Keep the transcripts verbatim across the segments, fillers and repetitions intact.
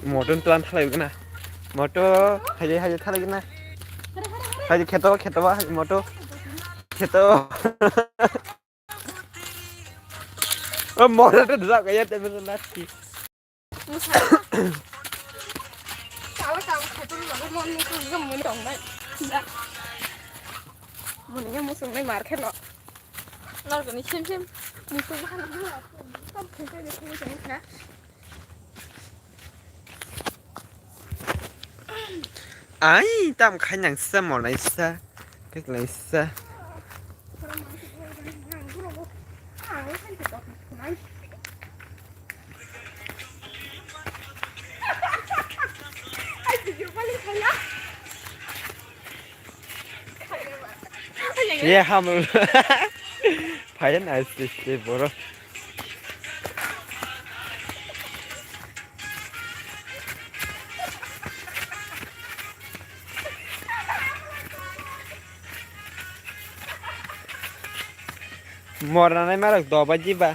Motor tuan thalai gana. Motor haje haje thalai gana. Haje kheto kheto ba motor. Kheto. O motor tu drak ya temen nasi. Chala chala kheto ba mon ni tu gum mun tong nai. Mun ni musung nai mar kheno. Lor gani sim sim. Musung ba na. Tam kheto ni khum sung kha. Ai, tam khai nang sa mo lai sa. Kek lai sa. Ye ham. Phayan ai se se boro. Morna nai marok do baji ba.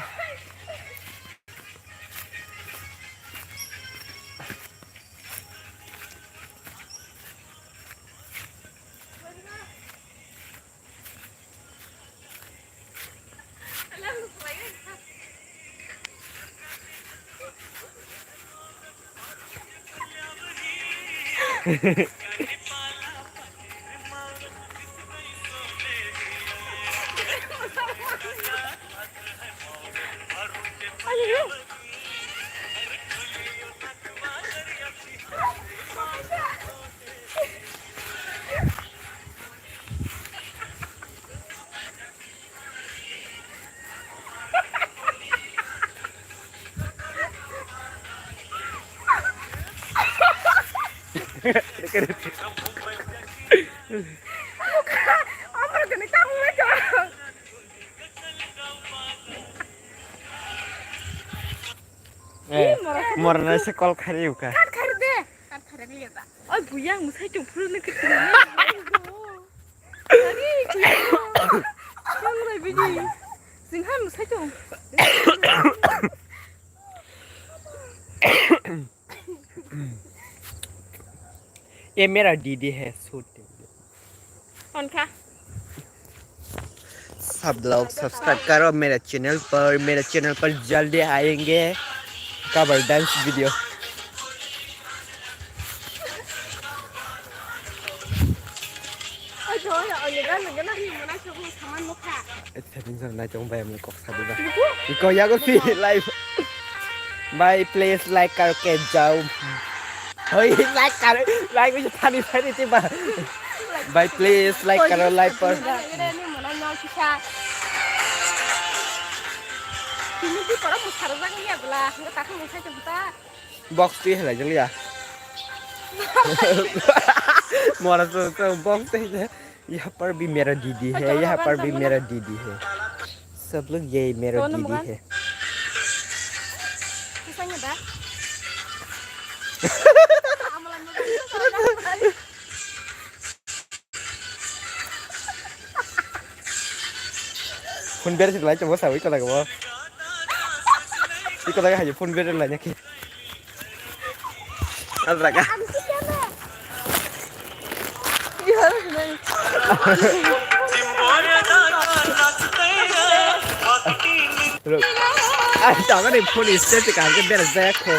Eh, morna se call khari uka. Kat khari de. Kat khari de ta. Oi, buyang musai chung phuru ne kitu. Ani, kuya. Yang rai bini. Singhai musai chung. ये मेरा दीदी है, suit. Onkha. सब लोग सब्सक्राइब करो मेरे चैनल पर, मेरे चैनल पर जल्दी आएंगे cover dance video. Oi, joy, oi, lega, lega, na, ni mana, coba sama, nukha. Setting sana naitong bai amni kok sadi ba. Iko yago si live. Bhai please like kar ke jao. Hoi like kar like uji thani thani ti ba. Bhai please like karo live par. Ini mana nyal sisa. Ini di para musara jang ya bela. Nggak tahu musai coba. Box twi halai jang ya. Mora to to box twi. यहाँ पर भी मेरा दीदी है, यहाँ पर भी मेरा दीदी है। सब लोग यही मेरा दीदी है। Phone bere se lai chamo sawi kala gabo. Iko daga hayo phone bere lai nyaki. Adraga. Look. Ay, tama ni phone stand ka ke bere zek ko.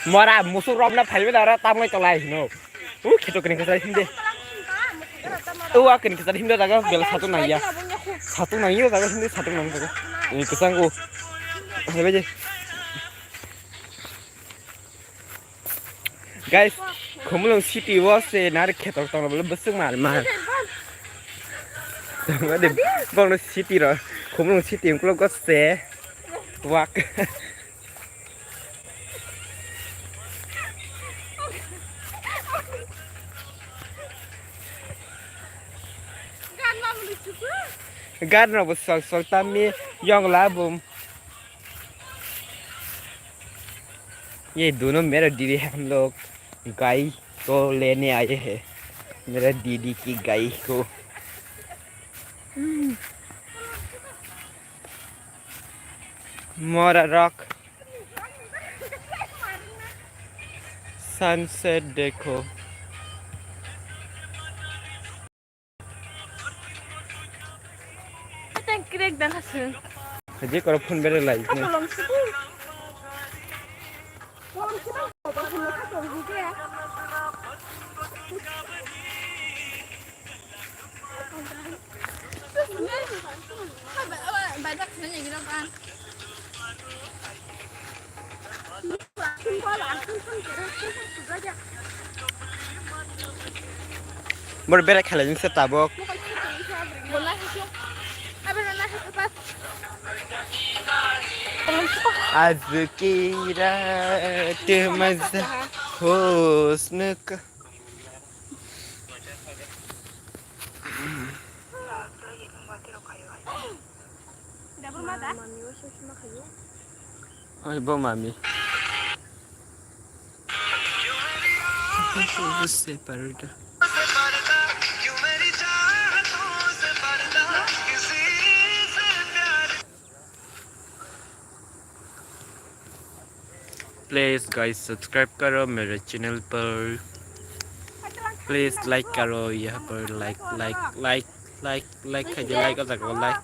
Mora musuk romna phaiwi dara tamoi tolai hino. U khito kini kisa hinde. U a kini kisa hinde daga bel satu nangya. Satu nangya daga hinde satu nang daga. Ini kisang u. Hebe je. Guys, Khumulwng city o se nari khetor tongna bole bwswk mar mar. Tongma de bongno city ro. Khumulwng city ukulok go se. Wak. Gan rok bo sol sol tamni yong labum. Ye dono mera didi ham lok. गाय को लेने आए हैं। मेरा दीदी की गाय को। मोरा rock. Sunset देखो। Tang crack dan hasu. Haji koro phone bere lai. Apa long sih? Bor berai khalai jingse tabok. आज की रात मजा होश न क- Oi, bo mami. Separate. Please guys, subscribe करो मेरे चैनल पर। Please like करो यहाँ पर, like, like, like, like, like, खाइए, like, हो जाएगा, like।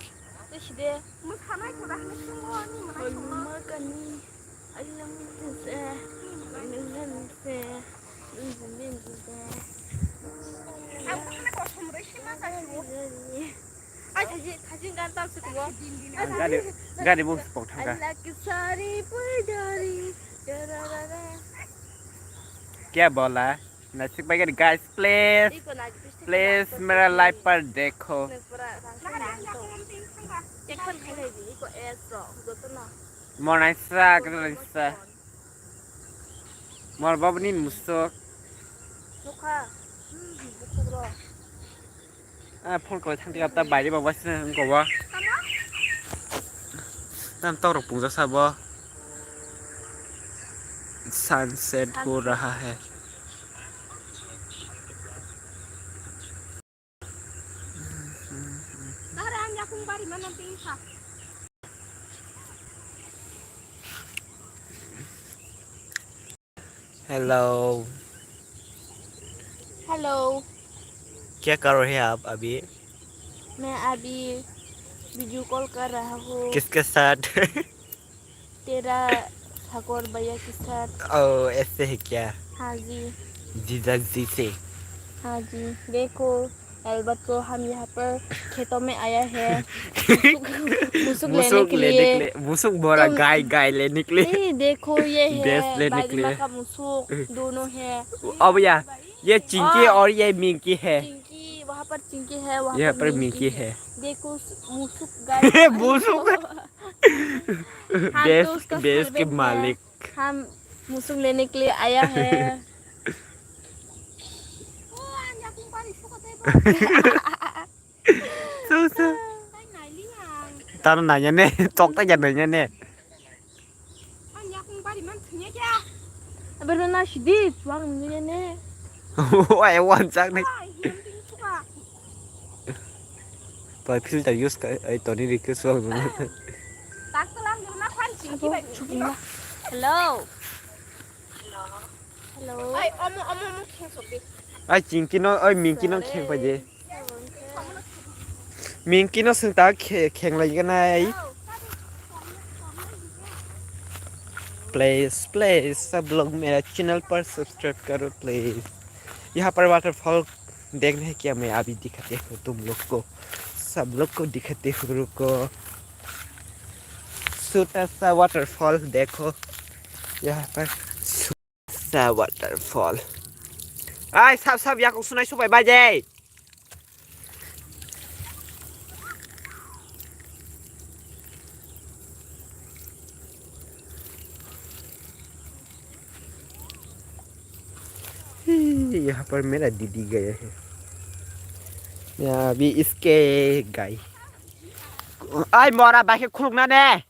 Gari, gari bus pok thangka. Kya bola? Nasik bai gari, guys, please, please, mera live par dekho. Mo naisa, kata naisa. Mor babu nin musuk. Nukha. Hmm, bukhuk ro. Ah, phone koi thang tiga ta baire babu sini ko ba. Tamo? Tam tok rok pungjak sabo. Sunset ho raha hai. Dara ang yakung bari mana pingsa. Hello. Hello. क्या कर रहे हैं आप अभी? मैं अभी video call कर रहा हूँ। किसके साथ? तेरा ठाकुर भैया के साथ। ओ, ऐसे है क्या? हाँ जी। जीजा जी से। हाँ जी। देखो, एल्बर्ट को हम यहाँ पर खेतों में आया है। मुसुक, मुसुक लेने के लिए। मुसुक बोरा गाय, गाय लेने के लिए। नहीं, देखो, ये है बारिमा का मुसुक, दोनों है। अब या, ये चिंकी और ये मिंकी है। चिंकी, वहाँ पर चिंकी है, वहाँ पर मिंकी है। देखो, मुसुक गाय। मुसुक। हम तो उसका बेस, बेस के मालिक। हम मुसुक लेने के लिए आया है। Susu. Tano nanya ne, tok ta ya nanya ne. Berna sidi, tuang nanya ne. Wah, ewan cak ne. Pai filter use ka, ai toni request wal mo. Tak telang dulu nak kan sih. Hello. Hello. Ai, omo, omo, omo, kheng sobi. Ai, chingki no, ai, mingki no kheng paje. Mingki no sing ta khe-, kheng lai ganai. Please, please, सब लोग मेरा चैनल पर सब्सक्राइब करो, प्लीज। यहाँ पर वाटरफॉल देखने हैं क्या, मैं अभी दिखाते हूँ तुम लोग को, सब लोग को दिखाते हूँ, रुको। छोटा सा वाटरफॉल देखो यहाँ पर, छोटा सा waterfall. Ai, sap, sap, yakung sunai subai bai de. Hi, यहाँ पर मेरा दीदी गया है। यहाँ अभी इसके गाय। Ai, mora bai khe khulukna ne.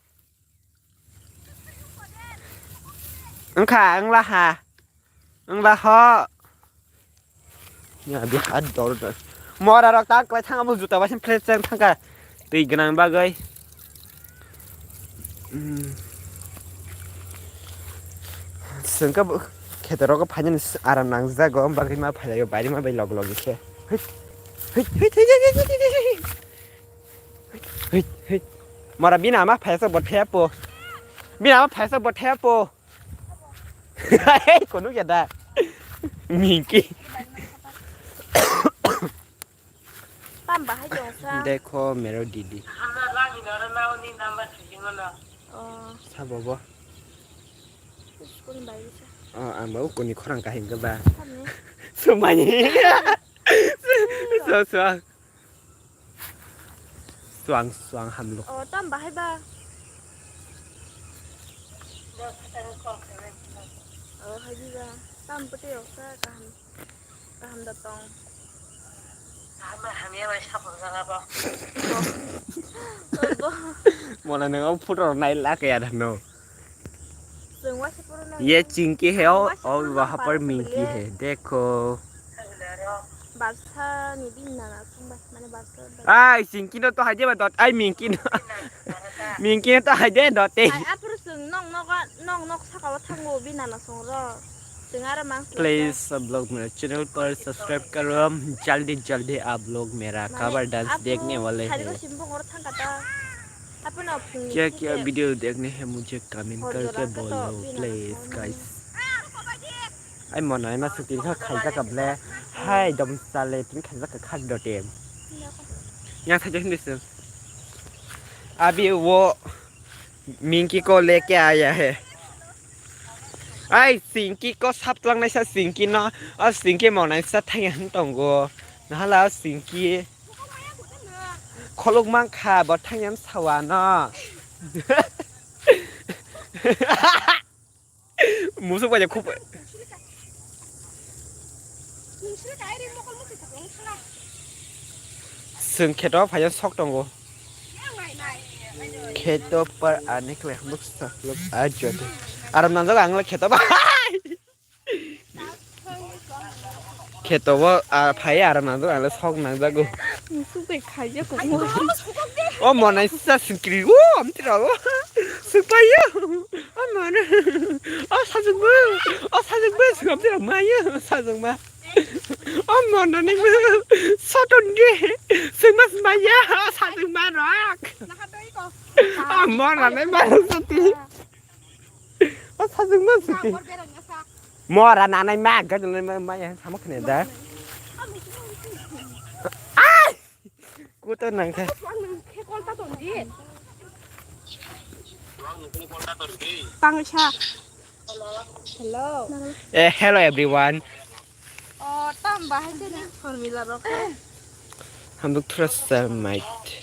Wngkha, wngla ha. Wngla ho. Ya, bi hat dor dor. Mora rok ta kwlai thang abo juta bai phle chang thangka. Twi gwnang bagwi. Hmm. Sengka bo khetoro ko phainani aram nangjago, bagwi ma phailaio, bairi ma bai log log khe. Hit. Hit, hit, hit. Hei, hei. Mara bini ama phaisa bot phaiya po. Bini ama phaisa bot phaiya po. Hei, kono kya da. Minki. Tam bahai jong sa. Dekho mero didi. Oh. Sa bobo. School bai sa. Oh, ang bo koni khorang kahim ka ba. Sumani. So, so. Suang suang hamluk. Oh, tam bahai ba. Oh, hai ba. Tam pete yok sa kaham. Kaham da tong. Ama hamya bai sapang jaga bo. Oh, bo. Mona nang photo nai la kaya da no. Chwng waisa poro nang. Ye Chinky hai, oh, oh, waisa poro nang waha par para Minky hai. Dekho. Barsa ni bini nana song bai, mane barsa bai. Ai, Chinky no to hai de ba dot, ai, Minky no. Minky no to hai de dot te. Ai, apro chwng nok nok a, nok nok saka o thango bini nana song ro. Chwng aro mang. Please, uh, vlog mera channel par subscribe karo. Jaldi jaldi aap log mera cover dance dekhne wale hai. Sari ko simbo ngor thang kata. Apno phung ni. Kya kya video dekhne hai mujhe comment karke bolo, please, guys. Ai mona ima sutin kha khaijak ka ble. Hai dom sale tin khaijak ka khak do tem. Yang saja hindi sir. Abi wo Minky ko leke aya hai. Ai Chinky ko sap tlang nai sa Chinky no. A Chinky mona sa thang yang tongo. Nahala Chinky. Kholok mang kha bo thang yang sawa no. Musuk bai khub. Chwng kheto phaiya sok tongo. Kheto par ani khlai hamluk sakluk ajoto. Aram nangjak ang le kheto bai. Kheto bo, ah, phai aram nang dok, ang le sok nang jago. Musuk bai khaijak kok mo. O monai sa singkri, o amtira o. Supayo. O mona. O sajung bo. O sajung bo, sing amtira mayo, sajung ma. O mona ni bo. Soton de. Sing mas maya, o sajung ma rak. O mona ni ma sati. O sajung ma sati. Mora nanai ma, gajal nai ma, ma ya sama khne da. Ai! Kuto nang kha. Pangsa. Hello. Eh, hello everyone. Oh, tam bahai se ni formula rok. Hamduk thura sa mate.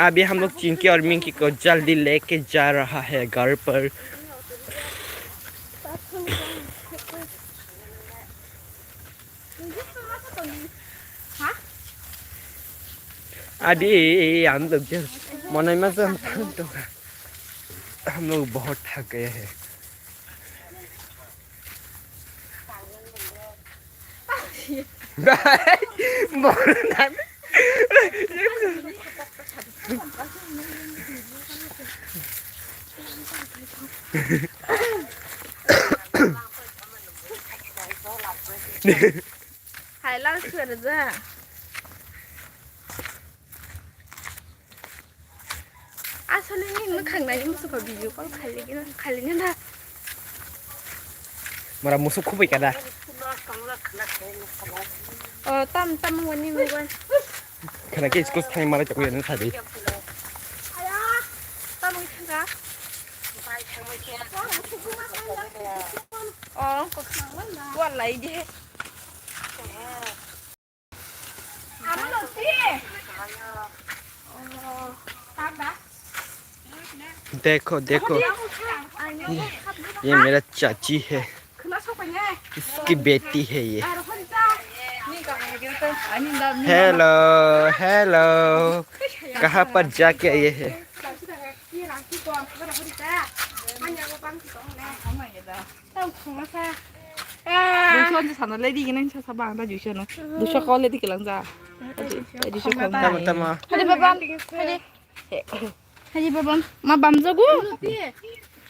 अभी हम लोग चिंकी और मिंकी को जल्दी लेके जा रहा है घर पर। अभी हम लोग जब मनाई में से हम, हम लोग बहुत थक गए हैं। Hai lang swer ja. Aswlwi ni mwkhang nai musuko video call khailigi na, khailigi na. Mara musuk khubai kada. O tam tam wani mobile. Khana ke school thani mara chakwi na thadi. Aya, tam wngkha. O, ko. Walai de. देखो, देखो, ये, ये मेरा चाची है, इसकी बेटी है ये। हेलो, हेलो, कहाँ पर जाके आए हैं? Tamo thangma sa. Duiso ni sana le di gini sa sa bang ta duiso no. Duiso ko le di kelang ja. Duiso ko. Tamo, tamo. Hadi babam. Hadi. Hadi babam. Ma bam jago.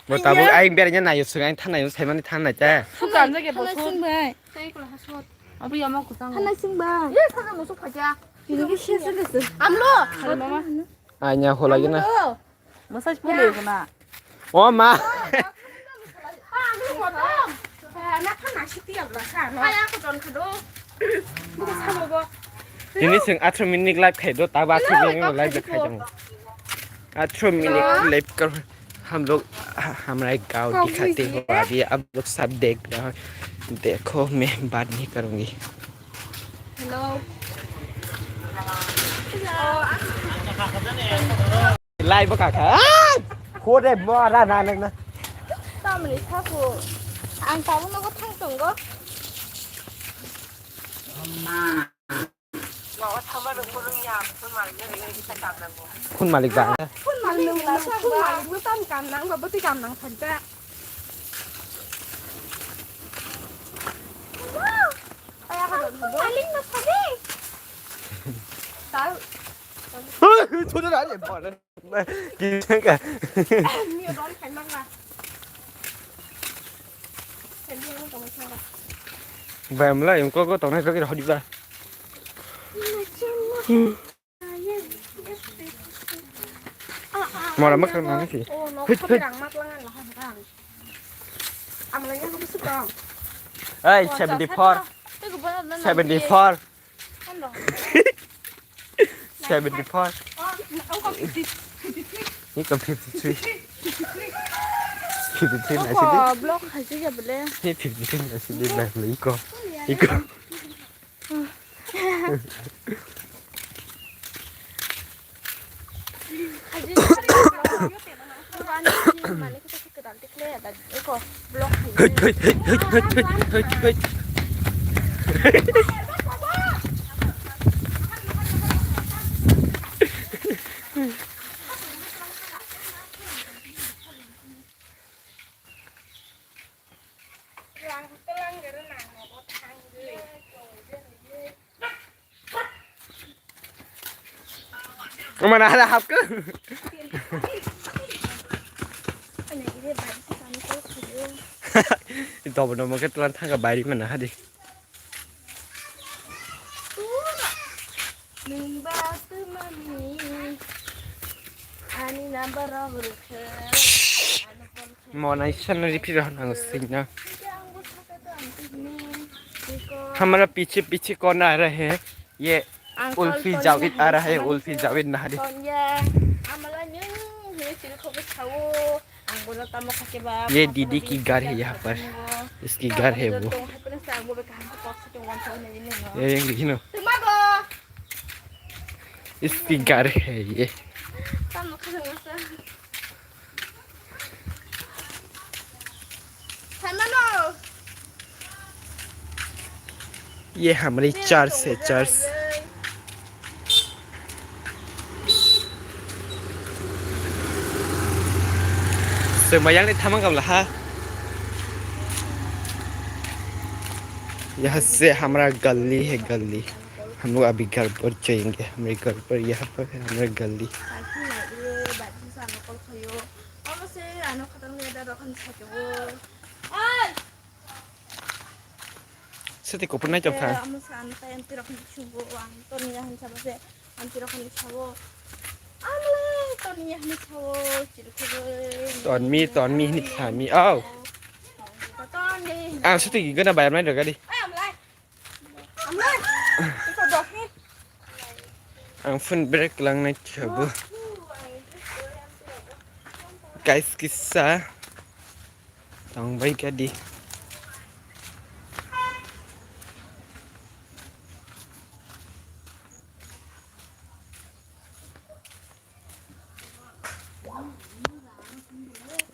Bo tabuk ai beranya nayo sugai thanai saimani thanai ta. Sukan jage bo. Thanai sing bai. Abi ama kutang. Thanai sing bai. Ye sa no suk khaja. Ini ke sia sa ke. Amlo. Hadi mama. Anya hola gina. Massage pule ko na. O ma. Ini sing athro minute live khai do, taba athro minute live khai do. Athro minute live kar, हम लोग, हमारा गांव दिखाते हो, अभी आप लोग सब देख रहा हो। देखो, मैं बात नहीं करूँगी। Hello. Hello. Lai bwkha kha. Khode mora na nang na. Tamni saku. Ang tabuk nogo thang tongo. Phone malik ba. Phone malik ba, phone malik no tam kam nang ba, bwtwi kam nang thangta. Phone malik no thangdi. Tau. Chhod na ni bol. Ki thangka. Ni don khai mang la. Bai mla yung ko ko tongnai ko hodi ba. Mora mak nang si. Hit, hit. Ai, seventy-four. Seventy-four. Seventy-four. Iko fifty-three. Fifty-three na sidi. Block hai sih ya bele. He fifty-three na sidi, bang le iko. Iko. Hei, hei, hei. Mana ada hap ke? Dobo dobo ke tuan thangka bairi mana hadi. Nwng ba twmani ani number rok rwkhe. Monai sana riphi rok nang singna. हमारा पीछे पीछे कौन आ रहा है? ये उल्फी जावेद आ रहा है, उल्फी जावेद नहारी। ये दीदी की घर है यहाँ पर, इसकी घर है वो। ये, ये, you know। Speaker hai ye. Tamo khajak masa. Thanmano. Ye hamari church hai, church. Swmai yang ni thamang gamla ha. Yaha se hamara gali hai, gali. हम लोग अभी घर पर जाएंगे, हमारे घर पर, यहाँ पर है हमारा गली। Sati kopor nai tongkha. Tonmi, tonmi hini thami. Oh. Ang sati gana bayar nai gadi. Ang phone break langnai thiyago. Guys, kisa tongbai gadi.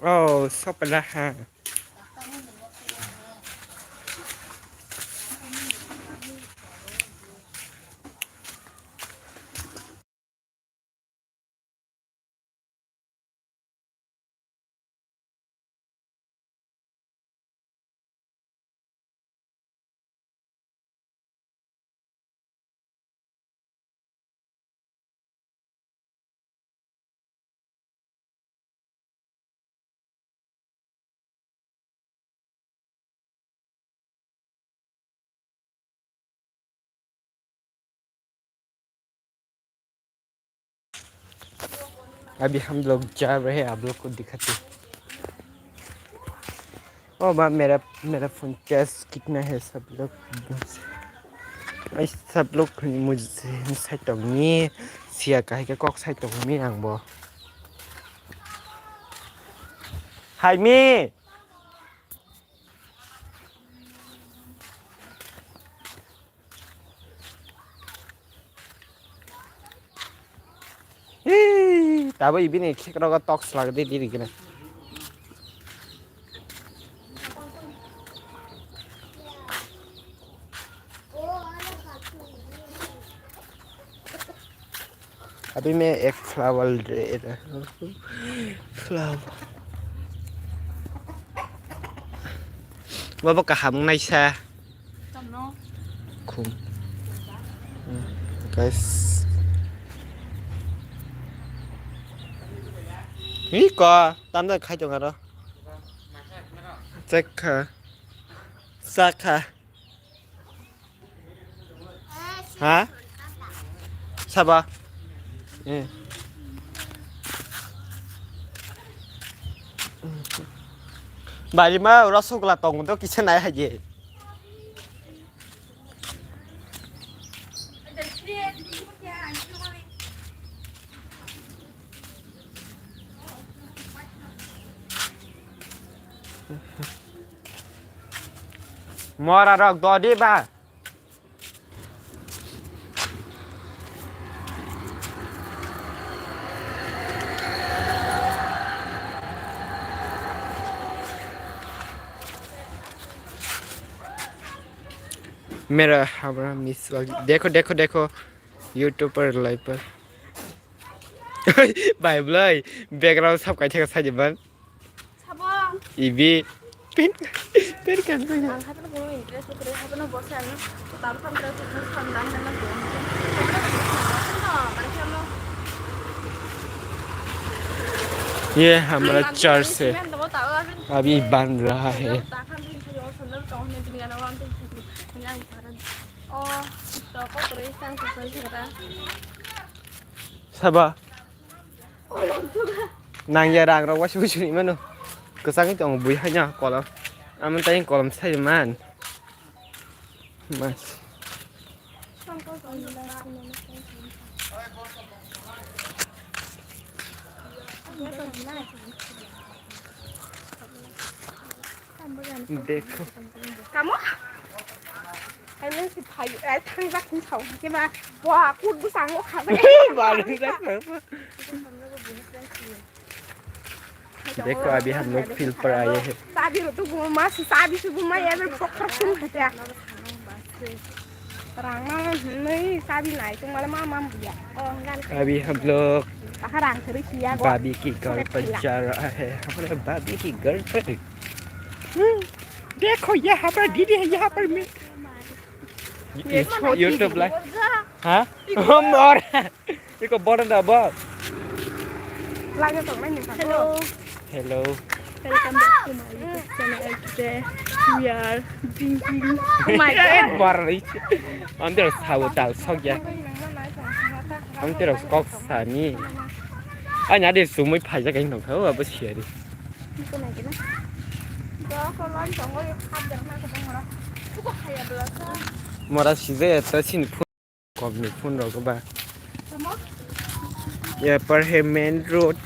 Oh, sopela ha. अभी हम लोग जा रहे हैं आप लोग को दिखाते। ओ माँ, मेरा, मेरा फोन चार्ज कितना है सब लोग? भाई, सब लोग मुझे side tongni, siya kahai khe kok side tongni ang bo. Hai mi. Hii, tabo ibini khekrogo tok slagdi diri gini. Abi me ek flower de flower. Babo kaham naisa. Tamno. Khum. Hmm, guys. Iko, tamda khai tong aro. Chekha. Sakha. Ha? Saba? Eh. Bari ma rasugula tong do kisa nai haje. Mora rok dodi ba. मेरा हमारा मिस वाली देखो देखो देखो यूट्यूब पर लाइव पर भाई ब्लाई बैकग्राउंड सब कैसे का साइड बन Sabo. Ibi. Pen, pen kan saya. Ang hapeno bono interest kore, hapeno bosan. Taru kam kore, taru kam dam dam dam. ये हमारा चर्च है, अभी बन रहा है। Saba. Nang ya rang rok wasu wasu ni mano. Kwchangwi tongo bui haino kolom. Amo tei kolom sai man. Mas. Dekho. Kamu? Ai, nang si phai, ai, thangjak ni sao, ke ba, bo, kut bu sango kha ba. Barang jak na. Dekho, abhi hum log field par aaye hain. Sabi ro tu ghuma, si sabi se ghuma, ya, phok phok sum khata. Rang ma, nahi, sabi nai, tumhare ma, ma, bhaiya. Oh, gan. Abhi hum log bhai ki ghar par ja raha hai. Hamare bhai ki girlfriend. Hmm. Dekho, yahan par didi hai, yahan par main. Ye YouTube live. Ha? Mor. Iko boran da bo. Hello. Hello. Welcome back to my YouTube channel. Today we are drinking. Oh my God. Mor. Antero sawo tal sokya. Antero kok sani. Anya de sumui phaijak ang nongkha, o abo siari. Mora sijaya ta sini phone, kokni phone rok ba. Yapar hai main road.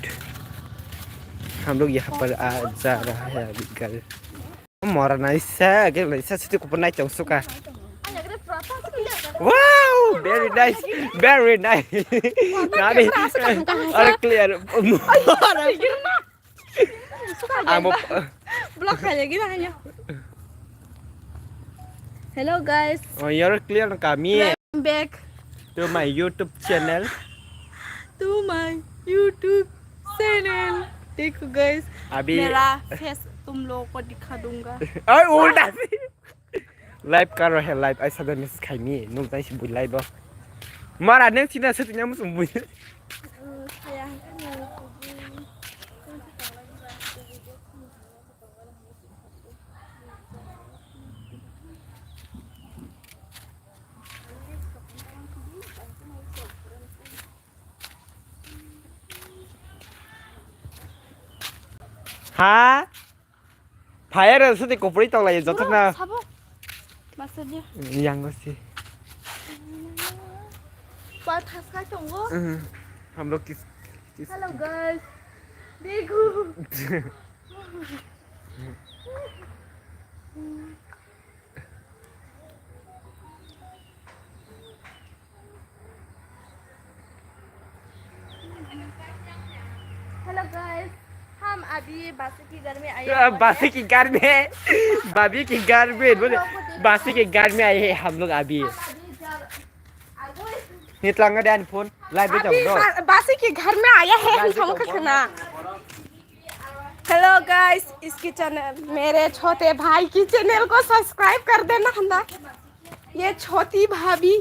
Hum log yahan par aa ja raha hai abhi kal. Mora naisa, ke naisa siti kupon nai chong suka. Wow, very nice, very nice. Nani, are clear. Mora. Ang bo- Block kaya gila kaya. Hello guys. Oh, you're clear kami. Welcome back to my YouTube channel. To my YouTube channel. Dekho guys. Abhi mera face tum logo ko dikha dunga. Ay, ulta. Live karo hai live, ai sada message khaini, nung tai si bui live o. Mara neng sina setu nyamu sum bui. Ha? Phai aro sadi kopri tong lai joto na. Sabo. Masa dia. Yang si. Pa thas kai tongo. Mhm. Hum log kis, kis Hello guys. Dekho. Hello guys, हम अभी बासी की घर में आए हैं। बासी की घर में, भाभी की घर में बोले, बासी की घर में आए हैं हम लोग अभी। Nitlanga dan phone, live अभी बासी की घर में आया है हम लोग का खाना। Hello guys, इसकी चैनल, मेरे छोटे भाई की चैनल को सब्सक्राइब कर देना है ना। ये छोटी भाभी।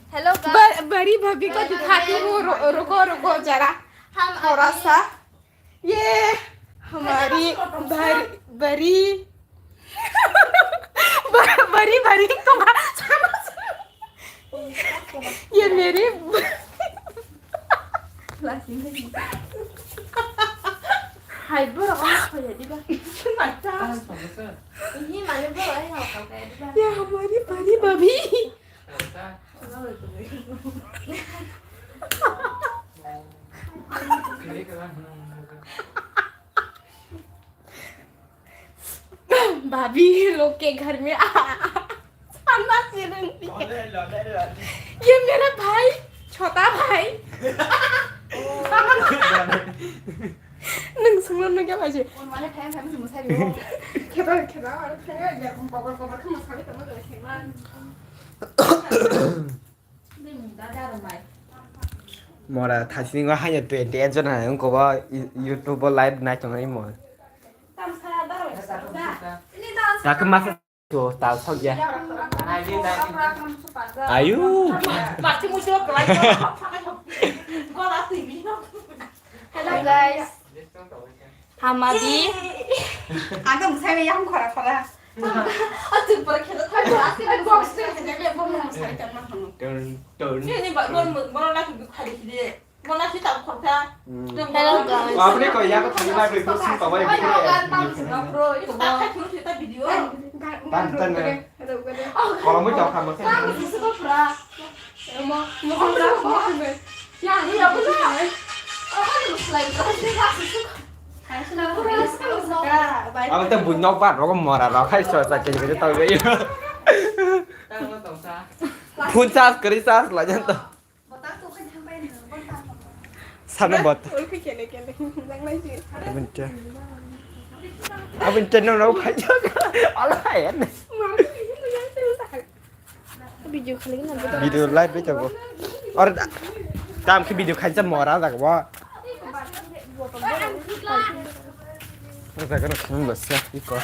Hello guys। बर-, बड़ी भाभी को दिखाती हूँ, रु-, रुको, रुको जरा। हम थोड़ा अभी सा। ये हमारी बर-, बड़ी, ब-, बड़ी, बड़ी तुम्हारा ये मेरी Hai borok ang khoya diba. Ini mane borok ang khoya diba. ये हमारी बड़ी भाभी। भाभी लोग के घर में आ, खाना से रंग दिया। ये मेरा भाई, छोटा भाई। Nung sungno nung kya baji? Kheda, kheda, kheda, kheda, kheda. Mora thasini go hanya twenty eight jon hai wngkha bo YouTube o live nai tongnai mo. Yakhe masa to tal sok ya. Ayu. Hello guys. Hamadi. Ang tong sai yang khora khora. Atuk pura khela thai. Aske box te khela box te khela box te khela. Turn, turn. Ni ni ba gon mo mo na ki khali khide. Mo na ki ta khorta. Hello guys. Apni ko ya ko thani ba ko sin pa ba. Bro, ito ta ka thuru ta video. Tan tan. Hello guys. Kalau mau jauh kamu kan. Kan susu ko pura. Mo mo ko na ko. Ya ni ya ko na. Oh, kan slide ko. Susu ko. Ang tei buino bar rogo mora rok hai so sa kiri kiri tau bai. Phone charge kiri charge la jan to. Sana bot. Abin te. Abin te no no phai. Ala hai ne. Video khali na. Video live bai tabo. Or tam ki video khaisa mora da ba. Ora kana khun basa iko.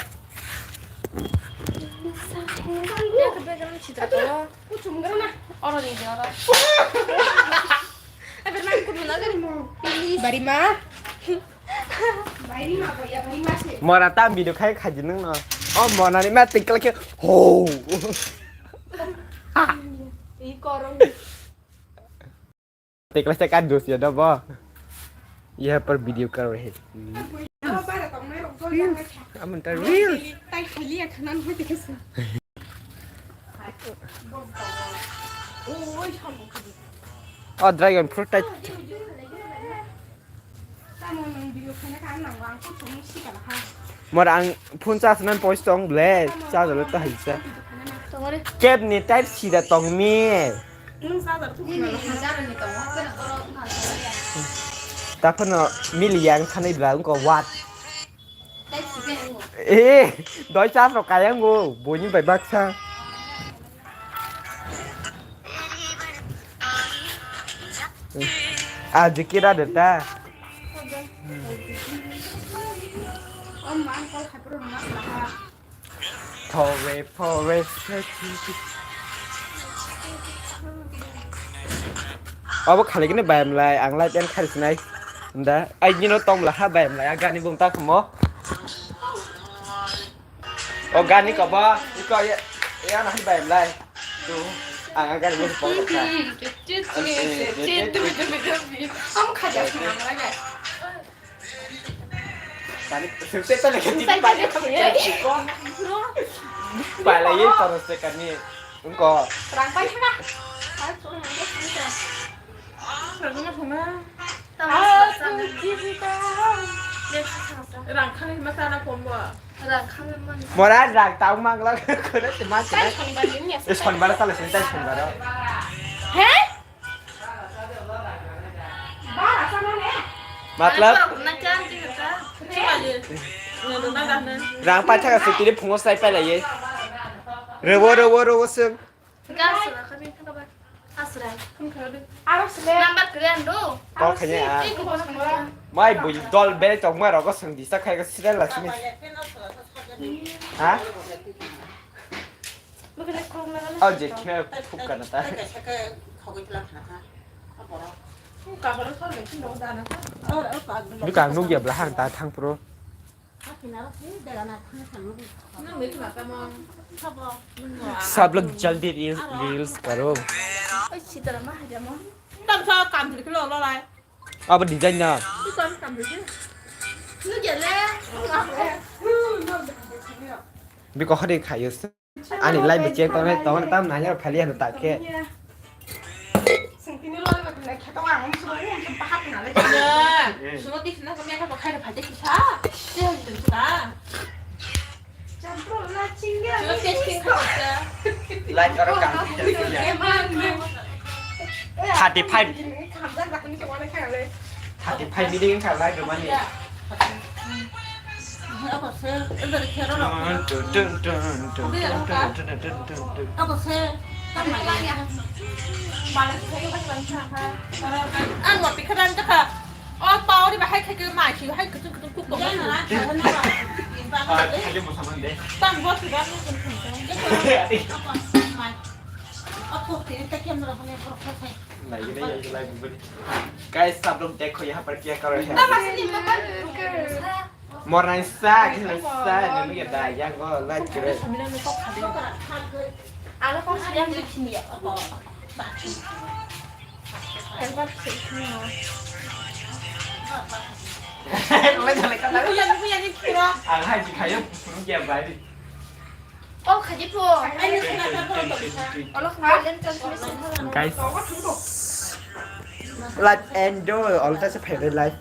Oro ni de oro. Bari ma. Mora tam video khai khaji nung no. O mona ni ma tingkla khe ho. Tingkla se ka dos ya da ba. Ye par video kar rahe. Aman ta real. O dragon fruit tai. Mor ang phone charge nan pois tong ble, charge lo ta haisa. Kep ni type sida tong mi. Ta phano mili yang thanai bla ko wat. Eh, doi charge rok kaya ngo, boni bai baksa. Ah, jikira de ta. Thore, thore, thore. Abo khali kene bayam lai, ang lai pen khali sinai. Da, ai gino tong la ha bayam lai, agani bung ta khamo. O gani ko ba, iko ya, ya na bai lai. Tu, ang gani mo pon ka. Am khaja khna mara ga. Tani, sese tale ke tini bai. Bai lai ye paro se kani. Ungko. Rang pai thana. Rang pai thana. Rang khani ma sana phone bo. Mora rang tau mangla khore te ma sana. Sonbar sale sen tai sonbar. He? Matlab rang paithaka sutile phungo sai pai lai ye. Rewo rewo rewo sung. Gas ra kami thaka ba. Asra. Aro sile. Number kre ando. Kok khanya a. Mai bui dol bere tong ma rogo song disa khai ga sile la sini. Ha? Au je khme phuk kana ta. Bika nugya bla hang ta thang pro. Sab log jaldi reels, reels karo. Oi, sitara ma haja mo. Tam sa kam thir kilo lo lai. Abo design na. Tu kam kam thir. Nu gele. Biko hade khayo. Ani live bo check tong, tong tam nanya phali ano ta khe. Singtini loi ba tunai khe tong ang sung sung pahat na le. Sumo di sina kami ka pakai da phate kisa. Dia tu ta. Champro na chingya. Sumo testing ka ta. Live aro kam. Thirty five. Khamjak ba kuni ke wane kha le. Thirty five minute wngkha live rwmani. Ang wa pikha dan jaka. O pauri bahai khai ke mai khi hai kutung kutung kuk kuk. Ah, khai ke mo saman de. Tam bo sudah ni kutung. Apa? Mai. Apa? Tini tak yang berapa ni? Berapa ni? Guys, सब लोग देखो यहाँ पर क्या कर रहे हैं। Mornai sa, khe sa, nang ya da, ya go, like kre. Ang hai si khayo, phuru kya bai. Oh, khaji po. Guys. Live and do all the favorite live.